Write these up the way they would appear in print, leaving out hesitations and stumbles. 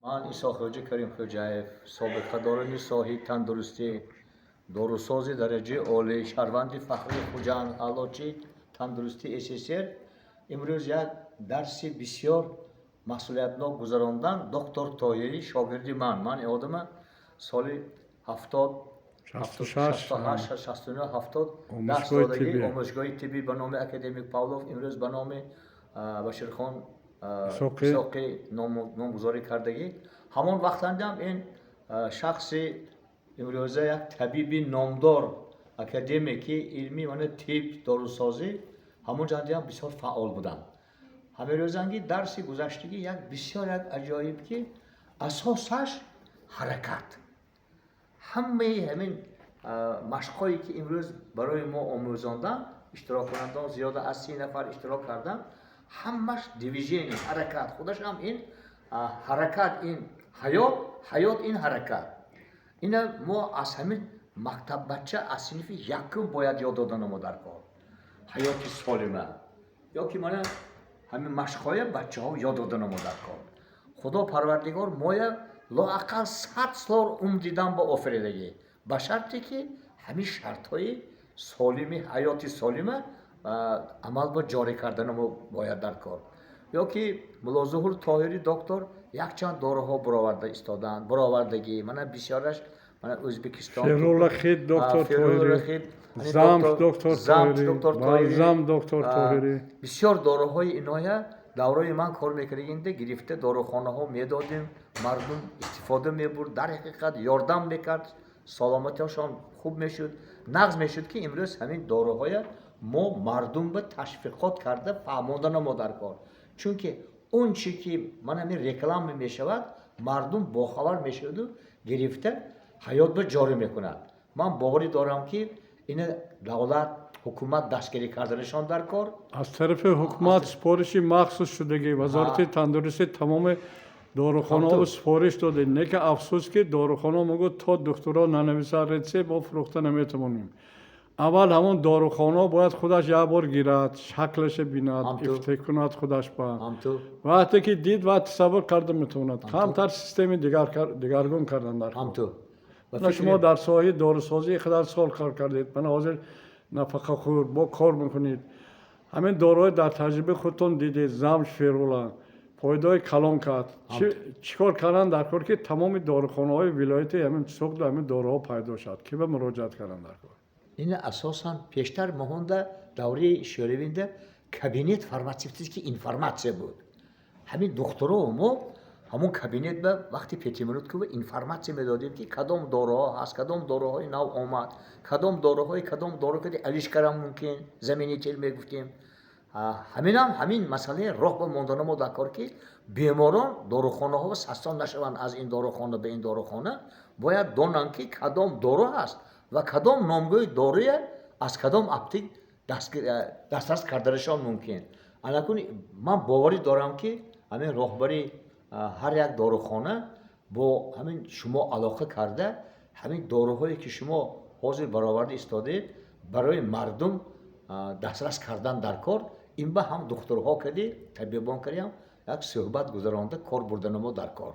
Ман Исоқхоҷа Каримхоҷаев, собиқадорони соҳаи тандурустӣ, дорусози дараҷаи олӣ, шаҳрванди фахрии Хуҷанд, аълочии тандурустии СССР, имрӯз як дарси бисёр масъулиятнок гузарондан. Доктор Тоҳирӣ шогирди ман. Ман ин одама соли 70, 68, 69, 70 дарс додагӣ омӯзгоҳи тиббӣ ба номи академик Павлов, имрӯз ба номи Баширхон Исоқӣ номгузорӣ кардагӣ. Ҳамон вақтандам ин шахси имрӯза як табиби номдор, академики илми мана тиб, дорусозӣ, ҳамон ҷандиам бисёр фаъол буданд. Ҳамин дарси гузаштагӣ як бисёр як аҷоиб, ки асосаш ҳаракат. Ҳамаи ҳамин машқҳое, ки имрӯз барои мо омӯзонданд, иштироккунандон зиёда аз 30 нафар иштирок карданд, ҳамаш движение, ҳаракат. Худаш ҳам ин ҳаракат ин ҳаёт, ҳаёт ин ҳаракат. Ина мо аз ҳамин мактаббача, аз синфи якум бояд ёд додан мо дар кор ҳаёти солима ё ки мана ҳамин машқҳоя бачаҳо ёд додан мо дар кор. Худо Парвардигор моя лоақал 100 сол умр дидан ба офаридагӣ, ба шарте ки ҳамин шартҳои солими ҳаёти солима амал ба ҷорӣ кардана мо бояд дар кор. Ё ки Муллозуҳур Тоҳири доктор якчанд доруҳо бароварда истодаанд, баровардагӣ, мана бисёраш мана Ӯзбекистон. Ферулахид доктор Тоҳирӣ, Замш доктор Тоҳирӣ, Балзам доктор Тоҳирӣ. Бисёр доруҳои иноя давраи ман кор мекардагинда гирифта дорухонаҳо медодем, мардум истифода мебурд, дар ҳақиқат ёрдам мекард, саломатиашон хуб мешуд, нағз мешуд, ки имрӯз ҳамин доруҳоя мо мардум ба ташвиқот карда фаҳмонда мо дар кор. Чунки он чи ки ман ҳамин реклама мешавад, мардум бохабар мешаваду гирифта ҳаёт ба ҷорӣ мекунад. Ман боварӣ дорам, ки ина давлат, ҳукумат дастгирӣ карданашон дар кор. Аз тарафи ҳукумат супориши махсус шудагӣ, Вазорати тандурустӣ тамоми дорухонаҳо супориш дода. Не ки афсӯс, ки дорухонаҳо мегӯяд, то духтурҳо нанависад рецепт, мо фурӯхта наметавонем. Аввал ҳамон дорухонаҳо бояд худаш як бор гирад, шаклаша бинад, ифтих кунад худаш ба. Вақте ки дид ва тасаввур карда метавонад. Камтар системи дигаргун кардан дар кор. Шумо дар соҳаи дорусозӣ қадар сол кор кардед, мана ҳозир нафақахӯр бо кор мекунед. Ҳамин доруҳои дар таҷрибаи худтон дидед, замш, ферула фоидаҳои калон кард. Чӣ кор кардан дар кор, ки тамоми дорухонаҳои вилояти ҳамин Суғд ҳамин доруҳо пайдо шавад? Ки ба муроҷиат кардан дар кор? Ин асосан пештар моҳонда давраи шӯравинда кабинет фармацевтический информация буд. Ҳамин духтуро мо ҳамон кабинет ба вақти пятиминутка информация медодем, ки кадом доруҳо ҳаст, кадом доруҳои нав омад, кадом доруҳои кадом дору кади алиш кардан мумкин, заменитель мегуфтем. Ҳаминам ҳамин масъалаи роҳ ба мондана мо дар кор, ки беморон дорухонаҳо сасон нашаванд аз ин дорухона ба ин дорухона, бояд донанд, ки кадом дору ҳаст ва кадом номгӯи доруя аз кадом аптек дастрас карданашон мумкин. Анакун ман боварӣ дорам, ки ҳамин роҳбари ҳар як дорухона бо ҳамин шумо алоқа карда, ҳамин доруҳое, ки шумо ҳозир бароварда истодаед, барои мардум дастрас кардан дар кор. Ин ба ҳам духтурҳо кади, табибон кадиам як суҳбат гузаронда кор бурданамо дар кор.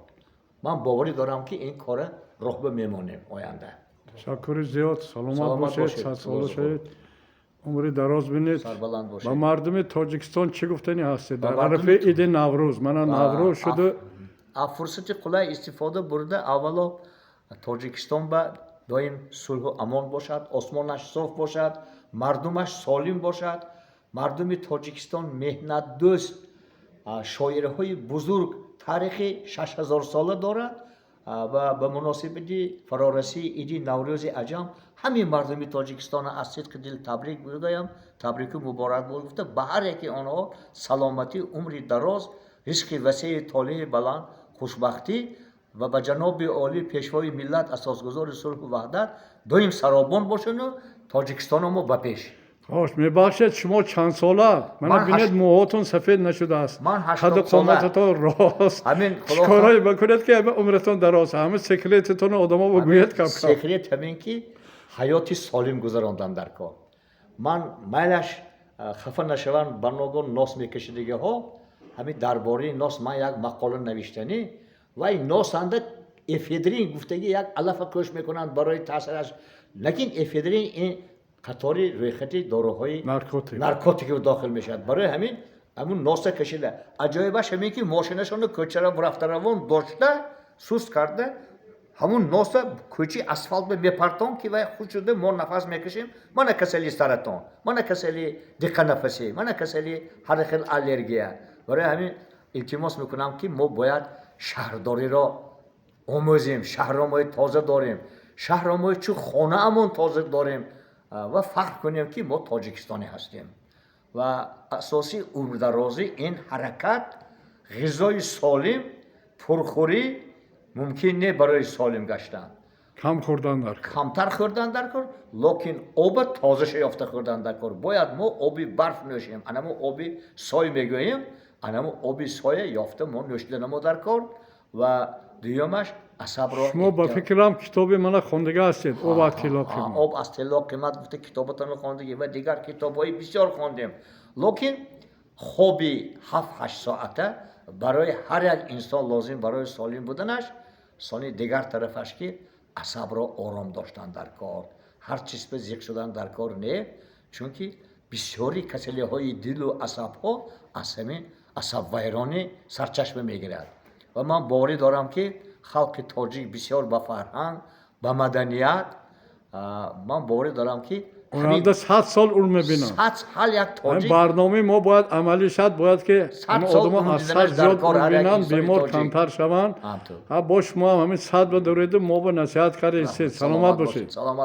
Ман боварӣ дорам, ки ин кора роҳ ба мемонем оянда. Ташаккури зиёд, саломат бошед, садсола шавед, умри дароз бинед. Сарбаланд бошед. Ба мардуми Тоҷикистон чӣ гуфтанӣ ҳастед дар арафаи иди Наврӯз? Мана Наврӯз шуду. Аз фурсати қулай истифода бурда, аввало Тоҷикистон ба доим сулҳу амон бошад, осмонаш соф бошад, мардумаш солим бошад. Мардуми Тоҷикистон меҳнатдӯст, шоираҳои бузург, таърихи 6000сола дорад ва ба муносибати фарорасии иди Наврӯзи аҷам ҳамин мардуми Тоҷикистонро аз сидқи дил табрик мегӯям, табрику муборакбод гуфта, ба ҳар яке онҳо саломатӣ, умри дароз, ризқи васеи, толеи баланд, хушбахтӣ ва ба ҷаноби олӣ, Пешвои миллат, асосгузори сулҳу ваҳдат доим саробон бошану Тоҷикистоно мо ба пеш. Хош, мебахшед, шумо чанд сола? Мана бинед, мӯҳотон сафед нашудааст, қаду қомататон рост. Чӣ корҳое бикунед, ки ҳама умратон дароз? Ҳама секретатонро одамо бигӯед кам кам. Секрет ҳамин, ки ҳаёти солим гузарондан дар кор. Ман майлаш хафа нашаванд ба ногоҳ нос мекашидагиҳо. Ҳамин дар бораи нос ман як мақола навиштанӣ. Вай носанда эфедрин гуфтагӣ як алафа кӯш мекунанд барои таъсираш, лекин эфедрин ин қатори рӯйхати доруҳои наркотик. Наркотик дохил мешавад. Барои ҳамин ҳамун носа кашида, аҷоибаш ҳамин ки мошинашонро кӯчара рафтаравон дошта, суст карда, ҳамун носа кӯчи асфалт мепартон, ки вай худ шуда, мо нафас мекашем. Мана касали саратон, мана касали диққанафасӣ, мана касали ҳар хел аллергия. Барои ҳамин илтимос мекунам, ки мо бояд шаҳрдориро омӯзем, шаҳрро мо тоза дорем, шаҳрро мо чун хонаамон тоза дорем ва фахр кунем, ки мо тоҷикистонӣ ҳастем. Ва асосии умрдарозӣ ин ҳаракат, ғизои солим, пурхӯрӣ мумкин не барои солим гаштан. Кам хӯрдан дар кор. Камтар хӯрдан дар кор, лекин оба тозаша ёфта хӯрдан дар кор. Бояд мо оби барф нӯшем, анамо оби сой мегӯем, анамо оби соя ёфта мо нӯшиданамо дар кор. Ва дуюмаш, асабро Шумо ба фикрам китоби мана хондага ҳастед, «Об аз тилло қимат». «Об аз тилло қимат» гуфта китобатонро хондагӣ ва дигар китобҳои бисёр хондем. Лекин хоби 7-8 соата барои ҳар як инсон лозим барои солим буданаш. Сони дигар тарафаш, ки асабро ором доштан дар кор, ҳар чиз ба зиқ шудан дар кор не, чунки бисёри касалиҳои дилу асабҳо аз ҳамин асабвайронӣ сарчашма мегирад. Ва ман боварӣ дорам, ки халқи тоҷик бисёр ба фарҳанг, ба маданият, ман боварӣ дорам, ки Оянда 100 сол умр мебинанд. 100 ҳар як тоҷик. Барномаи мо бояд амалӣ шавад, бояд ки 100 сол одамон аз 100 зиёд умр бинанд, бемор камтар шаванд. Бо шумо ҳам ҳамин 100 ба дореду мо ба насиҳат кардед. Саломат бошед. Саломат.